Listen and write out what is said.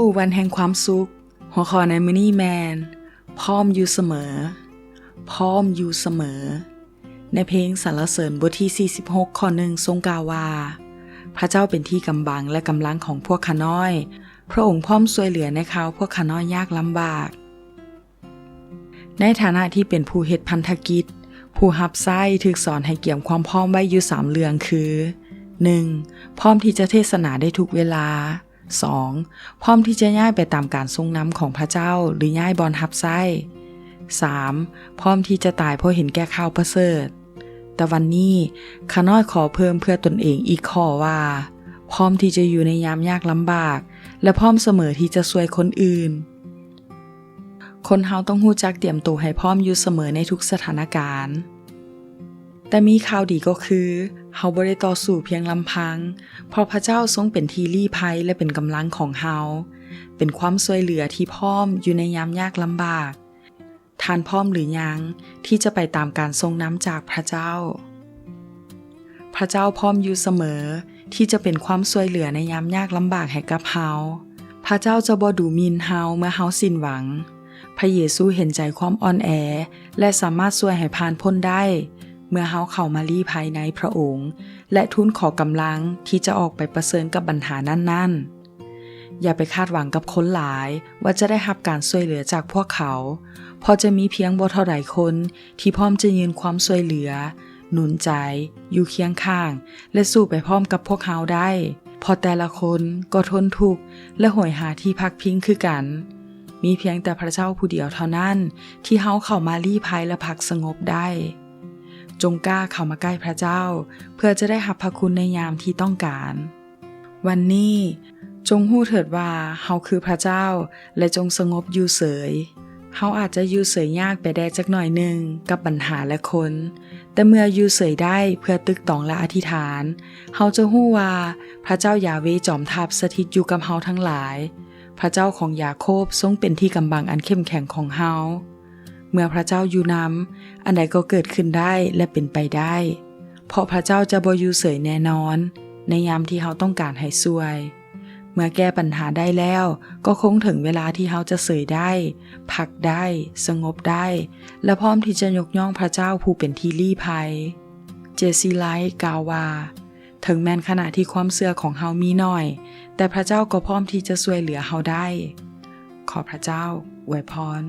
ຜູ້ວັນແຫ່ງຄວາມສຸກ. ຫົວຂໍ້ໃນມື້ນີ້ແມ່ນ ພ້ອມຢູ່ສະເໝີ. ພ້ອມຢູ່ສະເໝີ. ໃນເພງສັນລະເສີນບົດທີສີ່ສິບຫົກ ຂໍ້ໜຶ່ງ ຊົງກ່າວວ່າ, ພະເຈົ້າເປັນທີ່ກຳບັງ ແລະ ກຳລັງຂອງພວກຂ້ານ້ອຍ. ພະອົງພ້ອມຊ່ວຍເຫຼືອໃນຄາວພວກຂ້ານ້ອຍຍາກລຳບາກ. ໃນຖານະທີ່ເປັນຜູ້ເຮັດພັນທະກິດ, ຜູ້ຮັບໃຊ້ຖືກສອນໃຫ້ກຽມຄວາມພ້ອມໄວ້ຢູ່ສາມເລື່ອງຄື, ໜຶ່ງ ພ້ອມທີ່ຈະເທດສະໜາໄດ້ທຸກເວລາ. ສອງ ພ້ອມທີ່ຈະຍ້າຍໄປຕາມການຊົງນຳຂອງພະເຈົ້າ ຫຼື ຍ້າຍບ່ອນຮັບໃຊ້. ສາມ ພ້ອມທີ່ຈະຕາຍເພາະເຫັນແກ່ຂ່າວປະເສີດ. ແຕ່ວັນນີ້ ຂ້ານ້ອຍຂໍເພີ່ມເພື່ອຕົນເອງອີກຂໍ້ວ່າ, ພ້ອມທີ່ຈະຢູ່ໃນຍາມຍາກລຳບາກ ແລະ ພ້ອມສະເໝີທີ່ຈະຊ່ວຍຄົນອື່ນ. ຄົນເຮົາຕ້ອງຮູ້ຈັກຕຽມໂຕໃຫ້ພ້ອມຢູ່ສະເໝີໃນທຸກສະຖານະການ. ແຕ່ມີຂ່າວດີກໍຄື, ເຮົາບໍ່ໄດ້ຕໍ່ສູ້ພຽງລຳພັງ, ເພາະພະເຈົ້າຊົງເປັນທີ່ລີ້ໄພ ແລະ ເປັນກຳລັງຂອງເຮົາ, ເປັນຄວາມຊ່ວຍເຫຼືອທີ່ພ້ອມຢູ່ໃນຍາມຍາກລຳບາກ. ທ່ານພ້ອມຫຼືຍັງທີ່ຈະໄປຕາມການຊົງນຳຈາກພະເຈົ້າ? ພະເຈົ້າພ້ອມຢູ່ສະເໝີທີ່ຈະເປັນຄວາມຊ່ວຍເຫຼືອໃນຍາມຍາກລຳບາກໃຫ້ກັບເຮົາ. ພະເຈົ້າຈະບໍ່ດູໝິ່ນເຮົາເມື່ອເຮົາສິ້ນຫວັງ. ພະເຢຊູເຫັນໃຈຄວາມອ່ອນແອ ແລະ ສາມາດຊ່ວຍໃຫ້ຜ່ານພົ້ນໄດ້ ເມື່ອເຮົາເຂົ້າມາລີ້ໄພໃນພະອົງ ແລະ ທູນຂໍກຳລັງທີ່ຈະອອກໄປປະເຊີນກັບບັນຫານັ້ນໆ. ຢ່າໄປຄາດຫວັງກັບຄົນຫຼາຍວ່າຈະໄດ້ຮັບການຊ່ວຍເຫຼືອຈາກພວກເຂົາ, ເພາະຈະມີພຽງບໍ່ເທົ່າໃດຄົນທີ່ພ້ອມຈະຍື່ນຄວາມຊ່ວຍເຫຼືອ, ໜູນໃຈ, ຢູ່ຄຽງຂ້າງ ແລະ ສູ້ໄປພ້ອມກັບພວກເຮົາໄດ້, ເພາະແຕ່ລະຄົນກໍທົນທຸກ ແລະ ໂຫຍຫາທີ່ພັກພິງຄືກັນ. ມີພຽງແຕ່ພະເຈົ້າຜູ້ດຽວເທົ່ານັ້ນທີ່ເຮົາເຂົ້າມາລີ້ໄພ ແລະ ພັກສະຫງົບໄດ້. ຈົ່ງກ້າເຂົ້າມາໃກ້ພະເຈົ້າ ເພື່ອຈະໄດ້ຮັບພະຄຸນໃນຍາມທີ່ຕ້ອງການ. ວັນນີ້, ຈົ່ງຮູ້ເຖີດວ່າເຮົາຄືພະເຈົ້າ ແລະ ຈົ່ງສະຫງົບຢູ່ເສີຍ. ເຮົາອາດຈະຢູ່ເສີຍຍາກໄປແດ່ຈັກໜ້ອຍໜຶ່ງກັບບັນຫາ ແລະ ຄົນ, ແຕ່ເມື່ອຢູ່ເສີຍໄດ້ເພື່ອຕຶກຕອງ ແລະ ອະທິຖານ, ເຮົາຈະຮູ້ວ່າພະເຈົ້າຢາເວຈອມທັບສະຖິດຢູ່ກັບເຮົາທັງຫຼາຍ. ພະເຈົ້າຂອງຢາໂຄບຊົງເປັນທີ່ກຳບັງອັນເຂັ້ມແຂງຂອງເຮົາ. ເມື່ອພະເຈົ້າຢູ່ນຳ, ອັນໃດກໍເກີດຂຶ້ນໄດ້ ແລະ ເປັນໄປໄດ້, ເພາະພະເຈົ້າຈະບໍ່ຢູ່ເສີຍແນ່ນອນໃນຍາມທີ່ເຮົາຕ້ອງການໃຫ້ຊ່ວຍ. ເມື່ອແກ້ບັນຫາໄດ້ແລ້ວ, ກໍຄົງເຖິງເວລາທີ່ເຮົາຈະເສີຍໄດ້, ພັກໄດ້, ສະຫງົບໄດ້ ແລະ ພ້ອມທີ່ຈະຍົກຍ້ອງພະເຈົ້າຜູ້ເປັນທີ່ລີ້ໄພ. ເຈຊີ ໄລ ກ່າວວ່າ, ເຖິງແມ່ນຂະນະທີ່ຄວາມເຊື່ອຂອງເຮົາມີໜ້ອຍ, ແຕ່ພະເຈົ້າກໍພ້ອມທີ່ຈະຊ່ວຍເຫຼືອເຮົາໄດ້. ຂໍພະເຈົ້າອວຍພອນ.